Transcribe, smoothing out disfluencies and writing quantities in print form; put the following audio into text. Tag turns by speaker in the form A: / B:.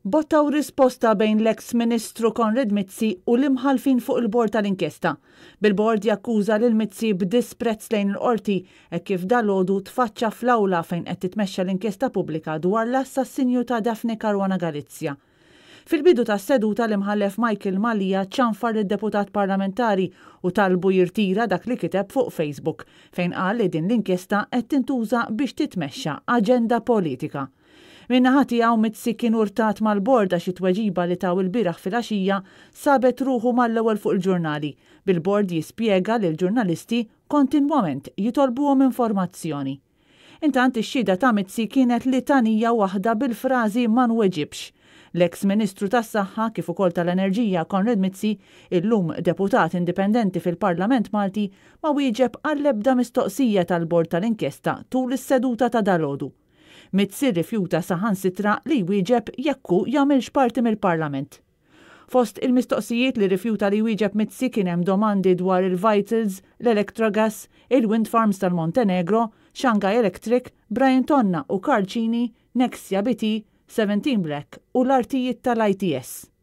A: Botta u risposta bejn l-eks Ministru Konrad Mizzi u l-imħallfin fuq il-bord tal-inkjesta. Bil-bord jakkuża lil Mizzi b'disprezz lejn il-Qorti hekk kif dalgħodu tfaċċa fl-awla fejn qed titmexxa l-inkjesta pubblika dwar l-assassinju ta' Daphne Caruana Galizia. Fil-bidu tas-seduta l-Imħallef Michael Mallia ċanfar lid-deputat parlamentari u talbu jirtira dak li kiteb fuq Facebook fejn qal li din l-inkjesta qed tintuża biex titmexxa aġenda politika. Min-naħa tiegħu Mizzi kien urtat mal-bord għax it-tweġiba li taw ilbieraħ filgħaxija sabet ruħu mal-ewwel fuq il-ġurnali, bil-bord jispjega li l-ġurnalisti kontinwament jitolbuhom informazzjoni. Intant ix-xhieda ta' Mizzi kienet litanija waħda bil-frażi ma nweġibx. L-eks Ministru tas-Saħħa kif ukoll tal-Enerġija Konrad Mizzi, illum deputat indipendenti fil-Parlament Malti, ma wieġeb għall-ebda mistoqsija tal-bord tal-inkjesta tul is-seduta ta' dalgħodu. Mizzi rrifjuta saħansitra li jwieġeb jekk hu jagħmilx parti mill-Parlament. Fost il-mistoqsijiet li rrifjuta li jwieġeb Mizzi kien hemm domandi dwar il-Vitals, l-Electrogas, il-wind farms tal-Montenegro, Shanghai Electric, Brian Tonna u Karl Cini, Nexia BT, 17 Black u l-artijiet tal-ITS.